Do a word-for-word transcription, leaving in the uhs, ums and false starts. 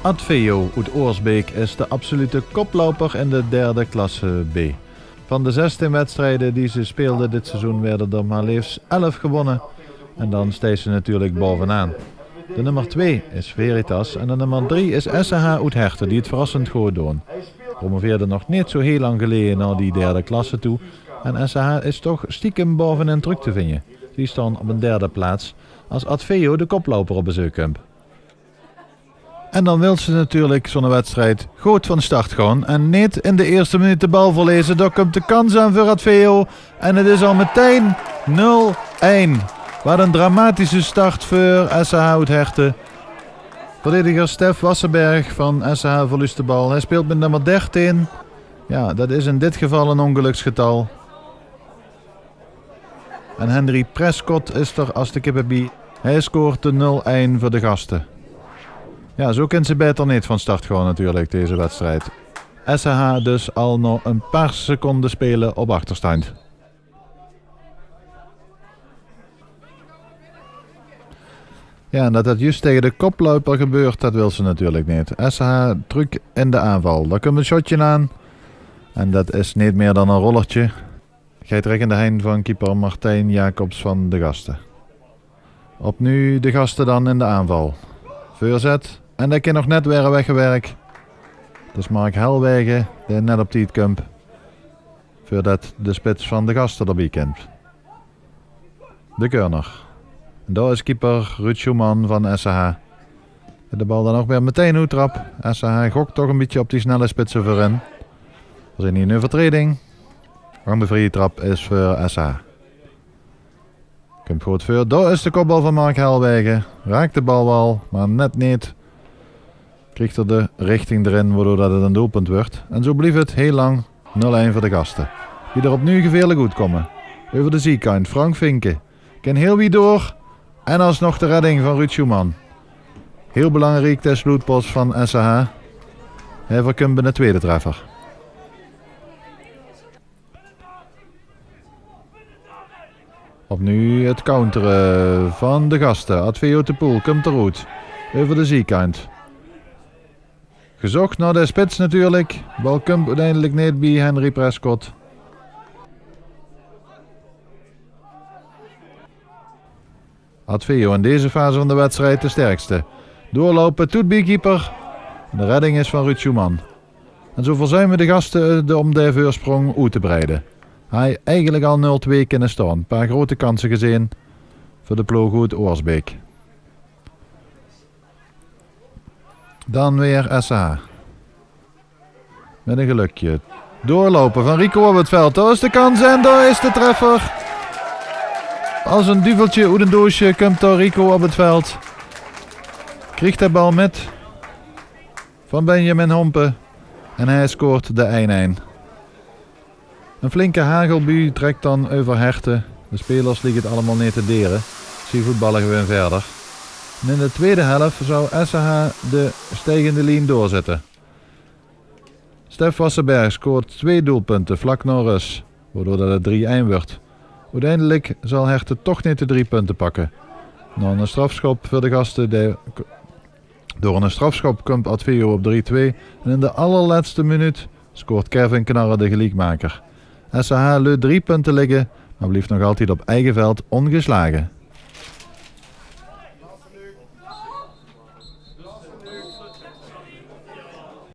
Adveo oet Oorsbeek is de absolute koplouper in de derde klasse B. Van de zestien wedstrijde die ze speelden dit seizoen, werden er maar liefst elf gewonnen. En dan steeds ze natuurlijk bovenaan. De nummer twee is Veritas en de nummer drie is S C H oet Herten, die het verrassend goed doen. Promoveerde nog niet zo heel lang geleden naar die derde klasse toe. En S C H is toch stiekem bovenin truc te vinden. Die staan op een derde plaats als Adveo, de koplouper, op bezoek komt. En dan wil ze natuurlijk zo'n wedstrijd goed van start gaan en niet in de eerste minuut de bal verliezen. Daar komt de kans aan voor Adveo en het is al meteen nul één. Wat een dramatische start voor S C H oet Herten. Verdediger Stef Wassenberg van S C H verliest de bal. Hij speelt met nummer dertien. Ja, dat is in dit geval een ongeluksgetal. En Henry Prescott is er als de kippen bij. Hij scoort de nul één voor de gasten. Ja, zo kan ze beter niet van start gaan natuurlijk, deze wedstrijd. S C H dus al nog een paar seconden spelen op achterstand. Ja, en dat dat juist tegen de koplouper gebeurt, dat wil ze natuurlijk niet. S C H truc in de aanval. Daar komt een shotje aan. En dat is niet meer dan een rollertje. Geit recht in de hein van keeper Martijn Jacobs van de gasten. Opnieuw de gasten dan in de aanval. Voorzet. En dat kan nog net weer weggewerkt. Dat is Mark Helwegen, die net op tijd komt. Voordat de spits van de gasten erbij komt. De corner. En daar is keeper Ruud Schumann van S C H. De bal dan ook weer meteen oettrap. S C H gokt toch een beetje op die snelle spitsen voorin. Er is hier een overtreding. Een bevriejtrap is voor S C H. Komt goed voor. Daar is de kopbal van Mark Helwegen. Raakt de bal wel, maar net niet. Krijgt er de richting erin, waardoor dat het een doelpunt wordt. En zo blijft het heel lang nul één voor de gasten. Die er opnieuw gevaarlijk uitkomen. Over de zijkant, Frank Vinken. Kan heel wied door. En alsnog de redding van Ruud Schumann. Heel belangrijk, de sloetpost van S C H. Hij voorkomt bij de tweede treffer. Opnieuw het counteren van de gasten. Adveo de Poel komt eruit. Over de zijkant. Gezocht naar de spits natuurlijk. Bal komt uiteindelijk niet bij Henry Prescott. Adveo in deze fase van de wedstrijd de sterkste. Doorlopen, toet bij keeper. En de redding is van Ruud Schumann. En zo verzuimen de gasten het om de voorsprong uit te breiden. Hij eigenlijk al nul twee kunnen staan. Een paar grote kansen gezien voor de ploeg uit Oorsbeek. Dan weer S C H. Met een gelukje. Doorlopen van Rico op het veld. Daar is de kans en daar is de treffer. Als een duveltje uit een doosje komt daar Rico op het veld. Krijgt de bal met van Benjamin Hompen. En hij scoort de één één. Een flinke hagelbui trekt dan over Herten. De spelers liggen het allemaal niet te deren. Ze voetballen gewoon verder. En in de tweede helft zou S C H de stijgende lijn doorzetten. Stef Wassenberg scoort twee doelpunten vlak na rust, waardoor dat het drie één wordt. Uiteindelijk zal Herten toch niet de drie punten pakken. Na een strafschop voor de gasten, de, door een strafschop komt Adveo op drie twee en in de allerlaatste minuut scoort Kevin Knarre de gelijkmaker. S C H laat drie punten liggen, maar blijft nog altijd op eigen veld ongeslagen.